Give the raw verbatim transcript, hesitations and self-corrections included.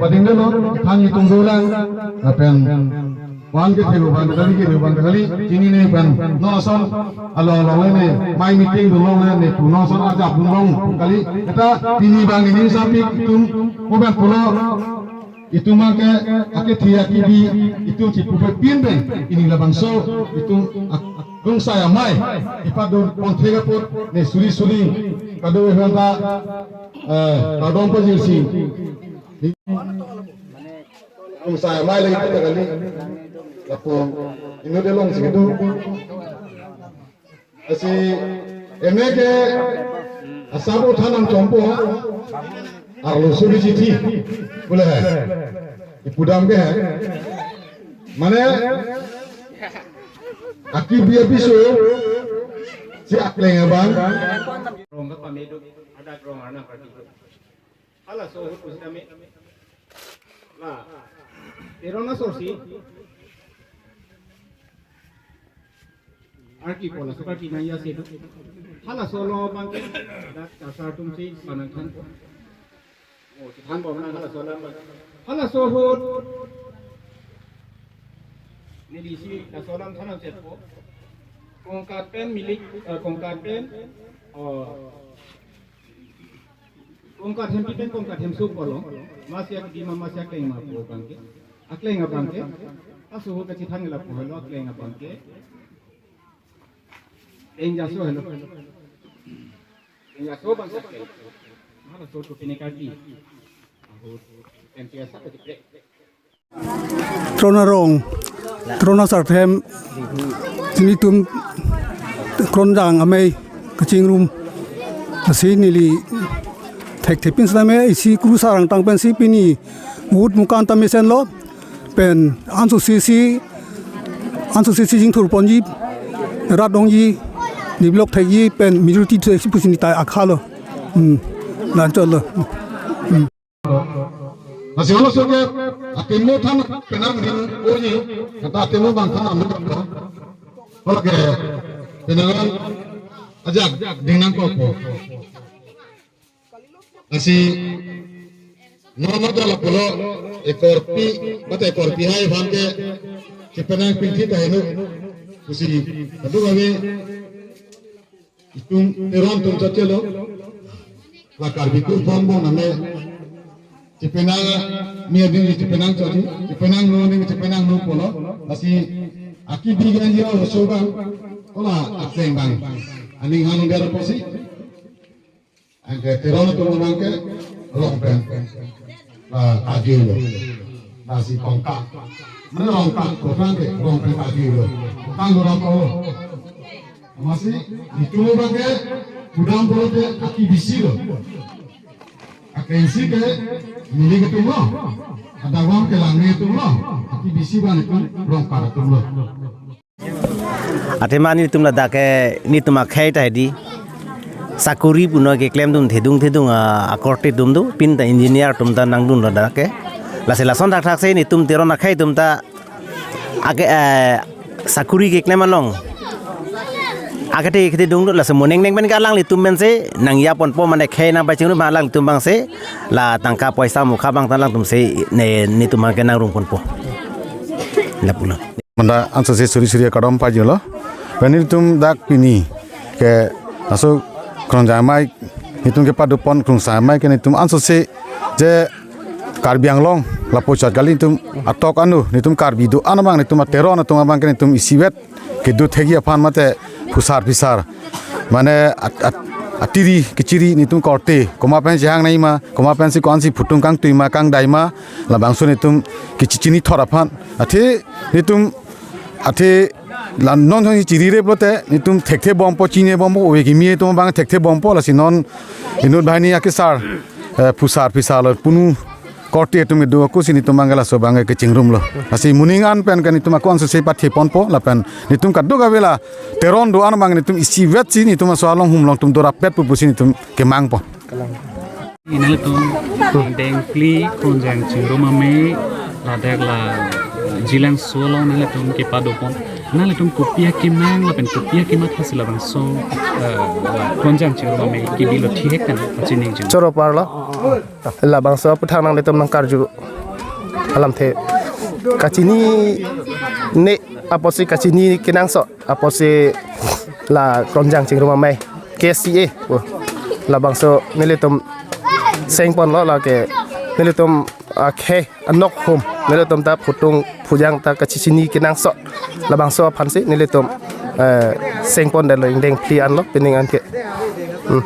Pading dolo, than itum dolang, lapen wan ke thelo bang kali, ke bang kali, chinine pen, non ason, alo alo ne, mai meeting dolo ne, ne pu non ason ajap dolo kali, kata pini bang ini sapi itum, ko bang pulo, itum ke, ake thi ake bi, itum si pupe pin bang, ini labangso, itum ak-, ak-, rungsai amei, ipat do pon thega put, ne suri suri, kado hanta, eh, kardom pajirsi. Rungsai amei lagi kita kali. Lapu inut along si itu. Lasi M A ke asap uthan nangchompo. Arlo suri chithi. Boleh hai. Ipudam ke hai. Mane aki biya bisu si akleng abang. Rong ke pameduk ada rong arna party. Halaso ahut pusitame. La. Teron asorsi. Arki pola, so karki nangji ase do. Halaso along abangke. Dak kasar atumsi panangthanpo. Oh, si thanpo mana halaso along abang. Halaso ahut. Neli si laso alam thanam setpo. Kongkat pen milik, eh, kongkat pen. Oh. Kongkat hempi pen kongkat hemso pulo. Masi akidi ma masi akleng ma pu abangke. Akleng abangke. Laso ahut kachethang lapu helo akleng abangke. Eng jaso helo. Eng jaso abangke akleng. Halaso ahut pini karbi. Ahut M P S apa diprek. Teron arong, Teron asarthe, si nelitum Kronjang amei kachingrum. Lasi neli thekthe pin setame isi kurusar angtang pensi pini vote mukan ta mesenlo pen ansose si, ansose si jingthur ponji, rat dongji, develop thekji pen majority thekji pusi neli ta akhalo. Hmm. Lanchotlo. Hmm. Lasi halaso ke atemo than penang ding oji, kata atemo bang than amu ko. Hala ke penang ajak ding nangkokpo. Lasi non adala pulo ekorpi, mate ekorpi hai aphan ke chepenang pingthi ta heno. Pusi adu kami itum Teron atum chotchelo. La Karbi atum pon bon name. Chepenang mi adin chepenang chotji. Chepenangno ning chepenangno pulo. Lasi aki bigan yo sobang. Kola akleng bang. Aning hanu dera posi. Anke Teron atum abangke rong pen. La kajilo. Lasi kongkat. Mane kongkat, kongkat ke, kongkat kajilo. Kongkat lo rong ko. Masi, itum abangke, kudam pulote, aki bisilo. Akensi ke, milik atumlo. Adawam ke langni atumlo. Aki bisi bang itum, rongkar atumlo. Athema nelitum ladak ke, nelitum akhei ta hedi. Sakuri puno keklem dun thedung thedung, ah, akorte atum do, pin ta engineer atum ta nangdun ladak ke. Lasi lason thakthak si nelitum Teron akhei atum ta ake, eh, sakuri keklem along. Akethe kethe dungdut laso mo nengneng pen ke alanglitum pensi nangya ponpo mane khei nangpachingrum alanglitum abangsi la tangka poisa mukha abang ta alangtum si ne nelitum abangke nangrum ponpo. Lapulo. Manda ansose suri suri akardom pajirlo. Pen nelitum dak pini ke laso Kronjang amei nelitum kepado pon Kronjang amei ke nelitum ansose je Karbi Anglong lapu chot kali nelitum atok anu nelitum Karbi do-an abang nelitum aTeron atum abangke nelitum isivet kedo thekji aphan mate phusar phisar. Mane at-, at-, atiri kechiri nelitum korte. Komat pensi hang nangji ma, komat pensi ko-ansi phutung kangtui ma, kangdai ma, labangso nelitum kechechinithot aphan. Athe nelitum athe la non hong chirire pulote nelitum thekthe bompo, chinine bompo, ove kimi atum abang thekthe bompo lasi non inut banghini akesar, eh, phusar phisarlo punu korte atum kedo ako si nelitum abangke laso abangke kechingrumlo. Lasi moning an pen ke nelitum ako ansose pathe ponpo lapen nelitum kadokave la Teron do-an abang nelitum isivet si nelitum laso along humlong atum dorapet pu pusi nelitum kemangpo. Nelitum dengpli Kronjang chingrum amei ladak la Jilangso along nelitum kepado pon. Nanglitum kopi akemang lapen kopi akematha si labangso, eh, la Kronjang Chingrum Amei kebilo thihek kan pachini jin. Choro parlo. Labangso aputhak nanglitum nangkarju alamthe kachinine apotsi kachini kenangsot apotsi la Kronjang Chingrum Amei K S C A. Oh. Labangso nelitum sengponlo lake nelitum akhei anok hum nelitum ta phutung phujang ta kachini kenangsot labangso aphansi nelitum, eh, sengpondetlo ingdeng phli anlo pining anke. Hmm.